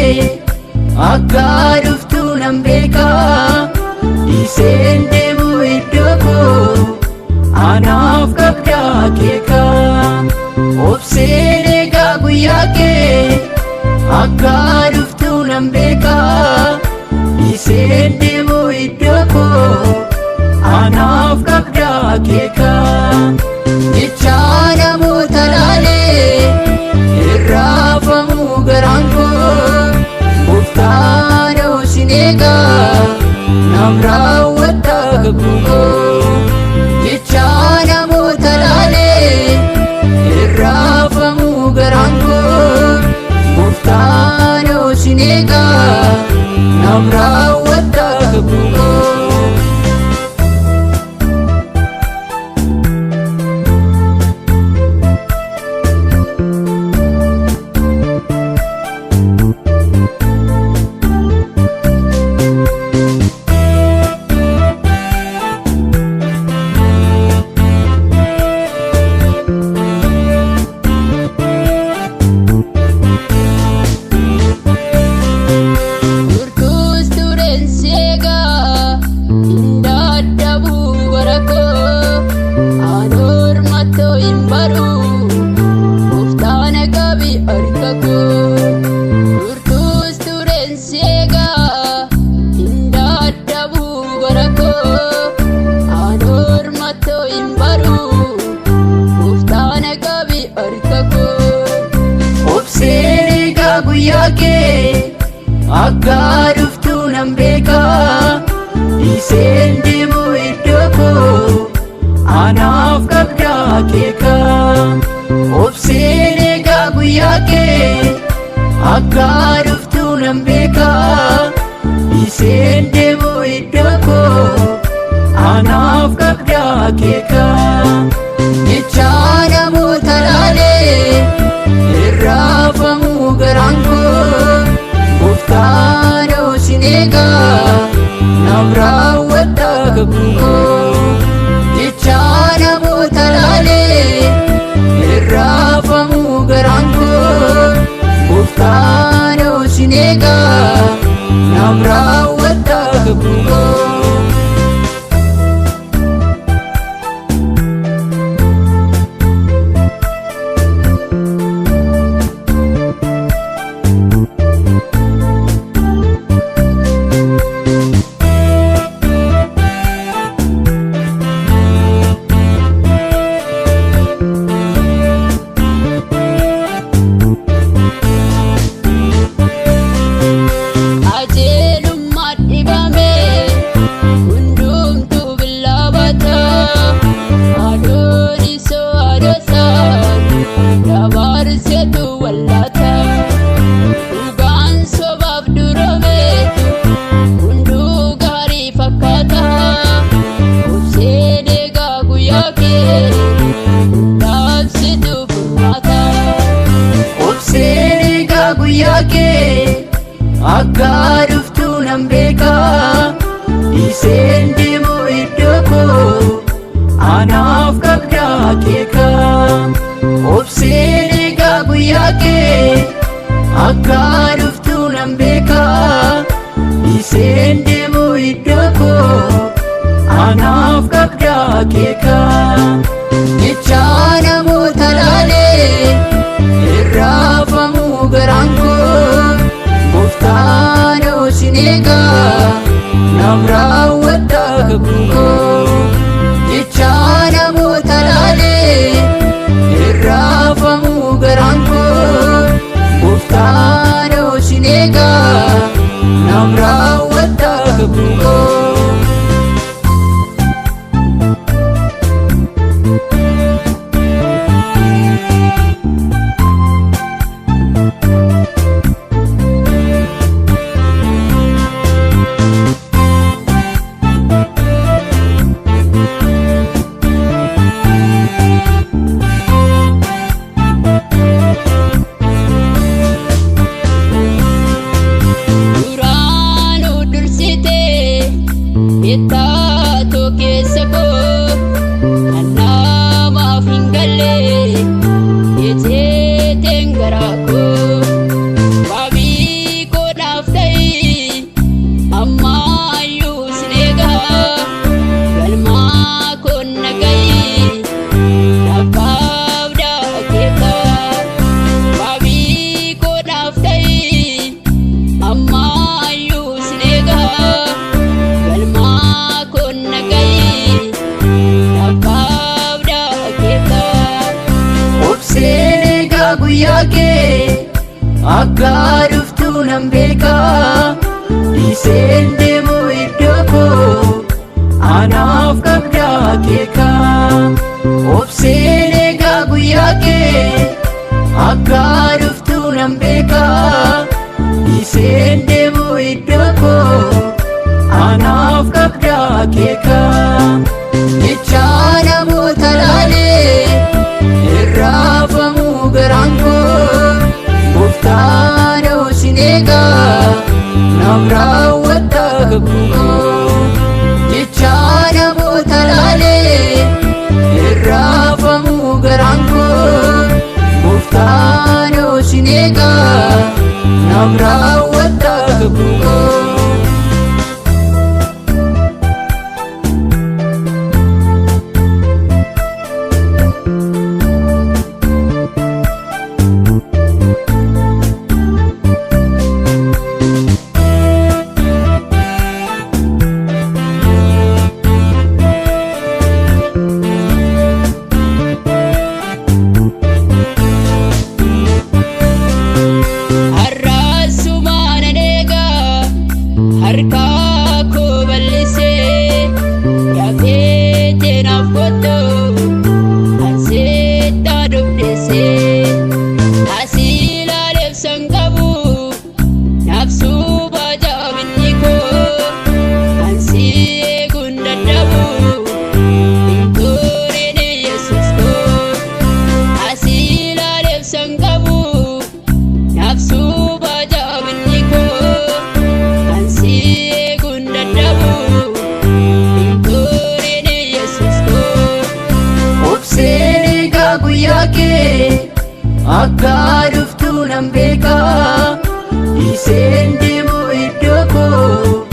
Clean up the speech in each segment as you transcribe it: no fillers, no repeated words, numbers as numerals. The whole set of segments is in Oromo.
kee akka dhuftu nan beekaa. Dhiiseen deemu iddoo koo anaaf qabdaa keekaa. Obseen eegaa guyyaa kee akka dhuftu nan beekaa. Dhiiseen deemu iddoo koo anaaf qabdaa keekaa. Jecha namoota laalee irraafamuu garaan koo, gooftaan sin eegaa naaf raawwatta kakuu koo. Jecha namoota laalee irraafamuu garaan koo, gooftaan sin eegaa naaf raawwatta kakuu koo. Turtuus tureen seegaa hin dadhabuu bara koo, ani ormattoo hin baru, gooftaan qabi harka koo. Turtuus tureen seegaa hin dadhabuu bara koo, ani ormattoo hin baru, gooftaan qabi harka koo. Obseen eegaa guyyaa kee akka dhuftu nan beekaa. Dhiiseen deemu iddoo koo anaaf qabdaa keekaa. Obseen eegaa guyyaa kee akka dhuftu nan beekaa. Dhiiseen deemu iddoo koo anaaf qabdaa keekaa. Jecha namoota laalee irraafamuu garaan koo, gooftaan sin eegaa naaf raawwatta kakuu koo. Jecha namoota laalee irraafamuu garaan koo, gooftaan sin eegaa naaf raawwatta kakuu koo. Qajeelummaa dhibame hundumtuu billaabata, adoon isoo adoosaan dabarseetu wallaata. Dhugaan sobaaf durameetu hunduu gaarii fakkaata. Obseen eegaa guyyaa kee dhaabsitu furmaata. Obseen eegaa guyyaa kee akka dhuftu nan beekaa. Dhiiseen deemu iddoo koo anaaf qabdaa keekaa. Obseen eegaa guyyaa kee akka dhuftu nan beekaa. Dhiiseen deemu iddoo koo anaaf qabdaa keekaa. Jecha namoota laalee irraafamuu garaan koo, gooftaan sin eegaa naaf raawwatta kakuu koo. Jecha namoota laalee irraafamuu garaan koo, gooftaan sin eegaa naaf raawwatta kakuu koo. Duraan guyyaa kee akka dhuftu nan beekaa. Dhiiseen deemu iddoo koo anaaf qabdaa keekaa. Obseen eegaa guyyaa kee akka dhuftu nan beekaa. Dhiiseen deemu iddoo koo anaaf qabdaa keekaa. Jecha namoota laalee irraafamuu garaan koo, gooftaan sin eegaa, naaf raawwatta kakuu koo. Jecha namoota laalee irraafamuu garaan koo, gooftaan sin eegaa, naaf raawwatta kakuu koo. Har'aasumaan eegaa harkaa koo bal'isee, dafeetee naaf kottu anseettaa dubdesee. Asii ilaaleef san qabu naaf suubaa jaabinni koo, ansii eeguun dadhabu hin turine Yesuus koo. Asii ilaaleef san qabu naaf suubaa jaabinni koo, ansii eeguun dadhabu hin turine Yesuus koo. Obseen eegaa guyyaa kee akka dhuftu nan beekaa. Dhiiseen deemu iddoo koo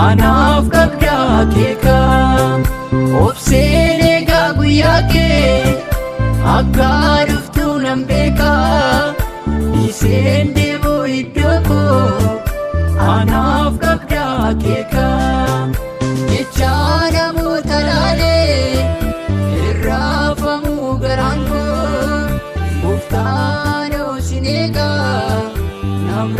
anaaf qabdaa keekaa. Obseen eegaa guyyaa kee akka dhuftu nan beekaa. Dhiiseen deemu iddoo koo anaaf qabdaa keekaa. Jecha namoota laalee irraafamuu garaan koo, gooftaan sin eegaa, naaf